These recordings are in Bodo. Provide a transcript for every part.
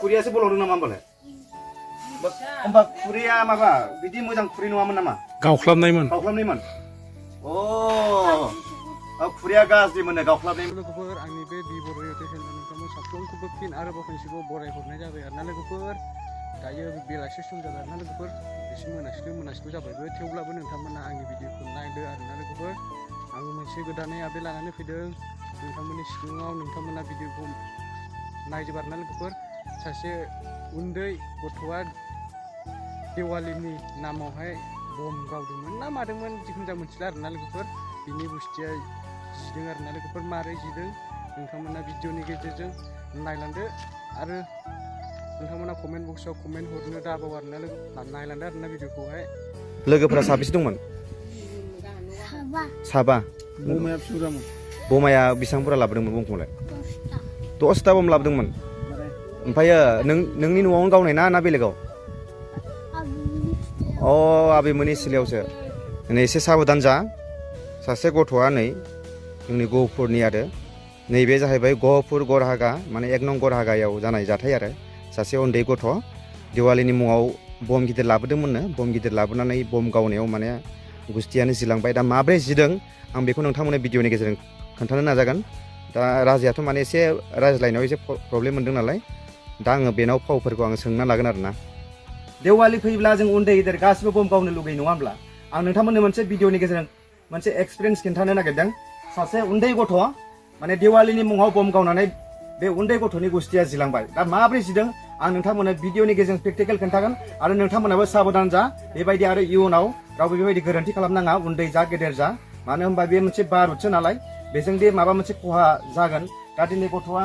Kuriyaसो बल'दों नामा होमबालाय? होमबा खुरिया माबा बिदि मोजां खुरि नङामोन नामा? गावख्लाबनायमोन। खुरिया गाज्रिमोन गावख्लाबनाय। लोगोफोर आंनि बे बिबर' इउटिउब चेनेल नोंथांमोन साफ्रोमखौबो फिन आरोबाव खनसेबाव बरायहरनाय जाबाय आरोना लोगोफोर। दायो बेलासि सम जाबाय आरोना लोगोफोर, एसे मोनासिल जाबायबो, थेवब्लाबो नोंथांमोना आंनि भिडिअखौ नायदो आरोना लोगोफोर। आङो मोनसे गोदानै आपडेट लानानै फैदों नोंथांमोननि सिगाङाव। नोंथांमोना भिडिअखौ नायजोब आरोना लोगोफोर। सासे उन्दै गथ'आ देवालिनि नामावहाय बम गावदोंमोन ना मादोंमोन जिखुनु जाया मोनथिला आरोना लोगोफोर। बिनि बुस्थिया जिदों आरोना लोगोफोर। मारै जिदों नोंथांमोना भिडिअनि गेजेरजों नायलांदो आरो नोंथांमोना कमेन्ट बक्सआव कमेन्ट हरनो दाबाव आरोना लोगो, नायलांदो आरोना भिडिअखौहाय। लोगोफोरा साबेसे दंमोन? साबा। बमाया बेसेबांमोन? बमाया बेसेबां बुरजा लाबोदोंमोन बमखौलाय? 10टा बम लाबोदोंमोन। ओमफ्राय नोंनि न'आवनो गावनाय ना बेलेगाव? आबैमोननि सिलायावसो। नै एसे साबधान जा। सासे गथ'आ नै जोंनि गहपुरनि आरो नैबे जाहैबाय गहपुर गरहागा, माने 1 नं गरहागायाव जानाय जाथाय आरो। सासे उन्दै गथ' दिवालीनि मुङाव बम गिदिर लाबोदोंमोननो। बम गिदिर लाबोनानै बम गावनायाव माने गुस्थियानो जिलांबाय। दा माब्रै जिदों आं बेखौ नोंथांमोननो भिडिअनि गेजेरजों खोन्थानो नाजागोन। दा राजायाथ' माने एसे रायज्लायनायाव एसे प्रब्लेम मोनदों नालाय, दा आङो बेनाव फावफोरखौ आङो सोंना लागोन आरोना। देवालि फैब्ला जों उन्दै गिदिर गासिबो बम गावनो लुगैयो नङा होमब्ला? आं नोंथांमोननो मोनसे भिडिअनि गेजेरजों मोनसे एक्सपिरियेन्स खिन्थानो नागिरदों। सासे उन्दै गथ' माने दिवालीनि मुङाव बम गावनानै बे उन्दै गथ'नि गुस्थिया जिलांबाय। दा माब्रै जिदों आं नोंथांमोननो भिडिअनि गेजेरजों प्रेक्टिकेल खोन्थागोन आरो नोंथांमोनाबो साबधान जा। बेबायदि आरो इयुनाव रावबो बेबायदि गोरोन्थि खालामनाङा, उन्दै जा गेदेर जा। मानो होनबा बे मोनसे बारुदसो नालाय, बेजों दि माबा मोनसे खहा जागोन। दा दिनै गथ'आ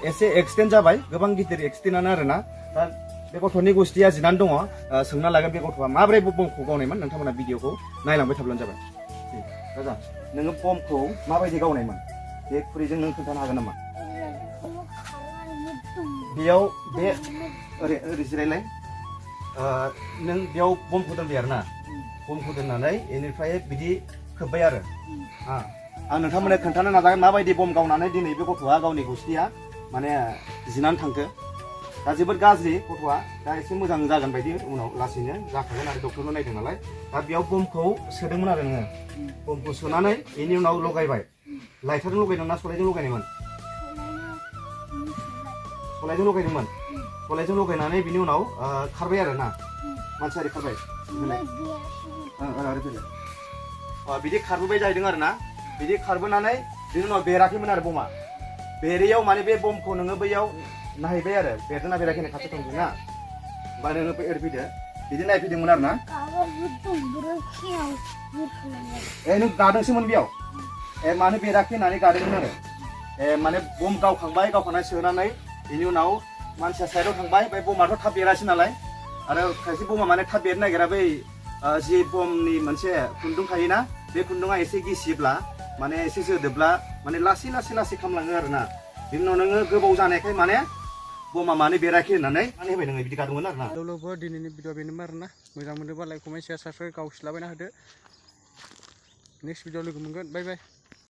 एसे एक्सिडेन्ट जाबाय, गोबां गिदिर एक्सिडेन्टआनो आरोना। दा बे गथ'नि गुस्थिया जिनानै दङ। सोंना लागोन बे गथ'आ माब्रै बमखौ गावनायमोन। नोंथांमोना भिडिअखौ नायलांबाय थाब्लानो जाबाय। राजा, नोङो बमखौ माबायदि गावनायमोन बे खुरैजों नों खोन्थानो हागोन नामा? बेयाव बे ओरै जिरायलाय। नों बेयाव बमखौ दोनबाय आरोना। बमखौ दोननानै बेनिफ्राय बिदि खोब्बाय आरो। आं नोंथांमोननो खोन्थानो नाजागोन माबायदि बम गावनानै दिनै बे गथ'आ गावनि गुस्थिया माने जिनानै थांखो। दा जोबोद गाज्रि गथ'आ, दा एसे मोजां जागोन बायदि उनाव लासैनो जाखागोन आरो डक्टरनो नायदों नालाय। दा बेयाव बमखौ सोदोंमोन आरो नोङो। बमखौ सोनानै बेनि उनाव लगायबाय। लाइटारजों लगायदों ना सलायजों लगायनायमोन? सलायजों लगायदोंमोन। सलायजों लगायनानै बिनि उनाव खारबाय आरो ना, मानसिया ओरै खारबाय। बिदि खारबोबाय जाहैदों आरो ना। बिदि खारबोनानै बिनि उनाव बेराखैमोन आरो बमा। बेरेयाव माने बे बमखौ नोङो बैयाव नायबाय आरो, बेरदोंना बेराखै होननाय खाथियाव दंना। होमबा नोङो ओरै फैदो, बिदि नायफैदोंमोन आरो ना। नों गादोंसोमोन बेयाव? मानो बेराखै होननानै गादोंमोन आरो। माने बम गावखांनाय सोनानै बेनि उनाव मानसिया साइडआव थांबाय। ओमफ्राय बमाथ' थाब बेरासै नालाय, आरो खायसे बमा माने थाब बेरनो नागिरा। बै जि बमनि मोनसे खुन्दुं थायोना, बे खुन्दुङा एसे गिसिब्ला माने एसे जोदोब्ला माने लासै खामलाङो आरोना। बिनि उनाव नोङो गोबाव जानायखाय माने बमा मानो बेराखै होननानै होबाय नोङो, बिदि गादोंमोन आरोना। लोगोफोर दिनैनि भिडिअ बेनोमोन आरोना। मोजां मोनदोंबा लाइक, कमेन्ट, शेयार, साबस्क्राइब गावसिलाबायना होदो। नेक्स्ट भिडिअ लोगो मोनगोन। बाय बाय।